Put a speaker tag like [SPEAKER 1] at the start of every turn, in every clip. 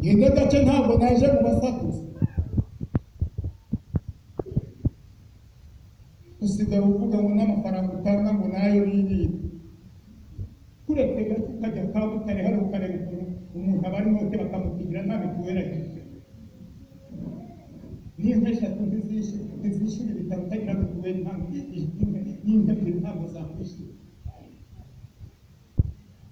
[SPEAKER 1] Ngende gake, ntabwo naje mu basakuza. Usigaye uvuga ngo n'amafaranga utanga ngo nayo birira. Kuretse gato ukajya Kabutare hano ukareba ukuntu umuntu aba ari note bakamupigira nta mituweli agira. N'inka eshatu ntizishyura ibitaro utagira mituweli, ntabwo n'inka ebyiri ntabwo zakwishyura.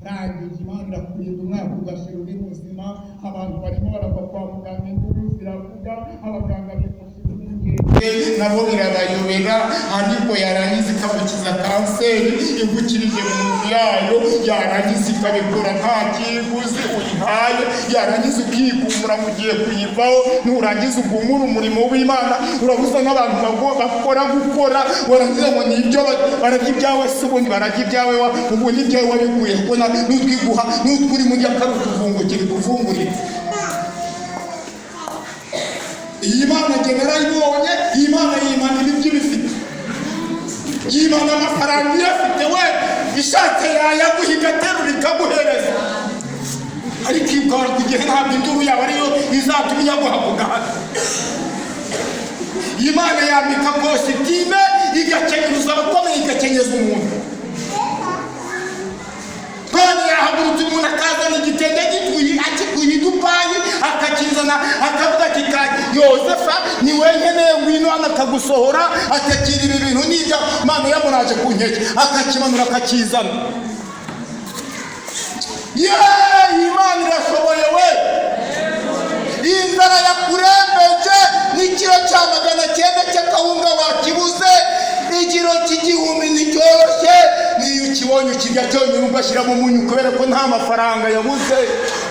[SPEAKER 1] Rangije Imana irakurinda, umwaka ugashira uri muzima. Abantu barimo barava kwa muganga, induru ziravuga, abaganga bifashe impungenge nabo birabayobera, ariko yarangiza ikagukiza kanseri igukirije mu nzu yayo, yarangiza ikabikora nta kiguzi uyihaye, yarangiza ukigumura mu gihe kuyivaho, nurangiza ugumura umurimo w'Imana, urabuza n'abantu bakora gukora, warangiza ngo ni ibyo bararya ibyawe, se ubundi bararya ibyawe, ubundi ibyawe wabikuye ko n'utwiguha n'utwuri muri akarutuvungukira ikuvungurira. Iyi Mana njye narayibonye, iyi Mana yimana ibyo ibifite, yimana amafaranga iyafite we, ishatse yayaguha igaterura ikaguhereza, ariko ikora ku gihe, ntabwo induru yawe ariyo izatuma iyaguha ku gahato. Iyi Mana yambika kositime igakenyuza abakomeye, igakenyeza umuntu. None yahagurutse umuntu akazana igitenge gikuye akikuye i Dubayi, akakizana akavuga ati ka Yosefa ni we nkeneye, ngwino hano, akagusohora atakira ibi bintu n'ibyo Imana yamuraje ku nkeke, akakimanura akakizana. Yeee, Imana irashoboye we! Inzara yakurembeje n'ikiro cya 900 cy'akawunga wakibuze, ikiro cy'igihumbi nticyoroshye. Niyo ukibonye ukirya cyonyine, ugashyiramo umunyu kubera ko nta mafaranga yabuze,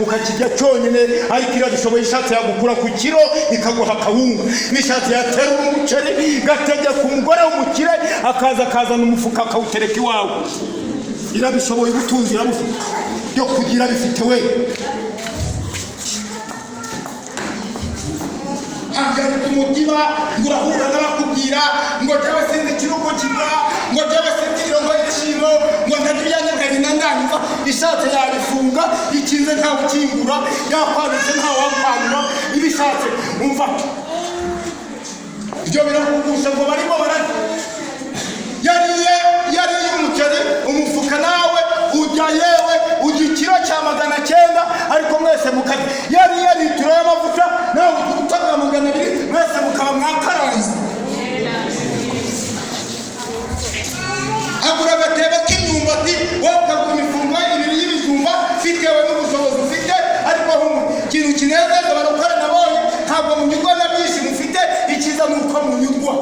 [SPEAKER 1] ukakirya cyonyine, ariko irabishoboye. Ishatse yagukura ku kiro ikaguha akawunga, n'ishatse yaterura umuceri igategeka umugore w'umukire akaza akazana umufuka akawutereka iwawe. Irabishoboye, ubutunzi irabufite, byo kugira bifite we. Hagarika umutima ngo urahura n'abakubwira ngo jyewe sinzi ikirugo kiva, ngo jyewe sinzi ikirongo iciro, ngo ndarya ibyanjye nkarinda ndangiza. Ishatse yabifunga, ikinze ntawe ukingura, yakwanditse ntawe wakwanura. Ibishatse umva ibyo birakugusha ngo barimo bararya, yariye yariye umuceri umufuka, nawe ujya yewe ujya ikiro cya 900, ariko mwese mukarya. Yariye litiro y'amavuta, nawe utanga 200, mwese mukaba mwakaranze. Agura agatebo k'imyumbati, wowe ukagura imifungo ibiri y'ibijumba bitewe n'ubushobozi ufite. Ariko humura, ikintu kinezeza barokore nabonye, ntabwo munyurwa na byinshi mufite, icyiza ni uko munyurwa.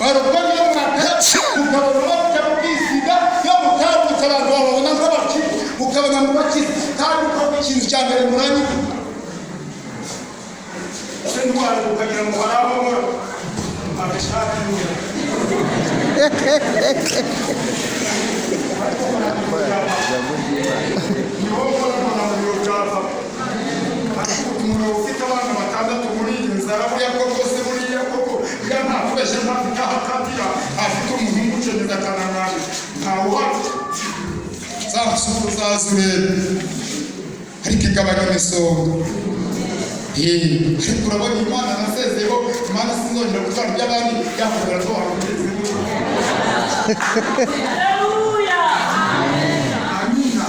[SPEAKER 1] Barokore iyo mwatetse mukabona amavuta mukisiga, iyo mutambutse abantu bababona nk'abakire, mukabona mu bakire, kandi uko ikintu cya mbere muranyurwa. Ese ntwari ukagira ngo hari aho nkora abishaka? Niho mbona mbona mu biro bya papa umuntu ufite abana batandatu muri iyi nzara, buriya koko se, buriya koko, buriya nta kubeshya, ntafite aho akatira, afite umuntu umukenyeza akananana, ntawe uhari. Za nsuru uzaza urebe, ariko igabanya imisonga. Ariko urabona Imana nasezeho, Imana sinzongera gutwara iby'abandi, yakubwira ko wamugeze. Amina,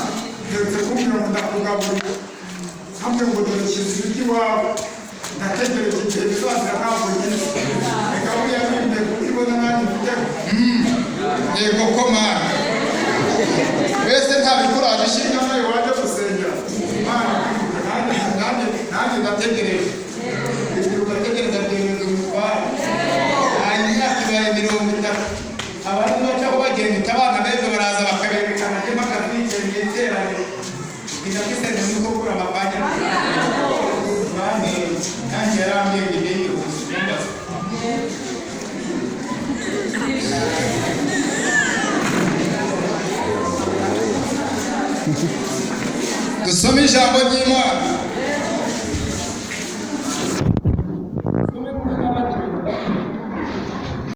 [SPEAKER 1] ndetse kumbwira ngo ndakugaburira hamwe, ngo dore nshyize ibiryo iwawe, ndategereje igihe bizazira, ntabwo ngize. Reka buriya ninde kubibona nanjye mfite. Yego ko Mana wese ntabikuraje ishinga nawe waje gusengera Imana ikwibuka. Nanjye nanjye nanjye ndategereje, ibyo ugategereza byemeza umutware. Hanyuma imyaka ibaye 30, abandi bacaho bagenda, abana beza baraza bakaberekana, njye mpaka twicaye mu iteraniro ndakisende nuko kugura amapanya banki. Nanjye yarambwiye ngo njye yihuse kumbaza. Dusome ijambo ry'Imana.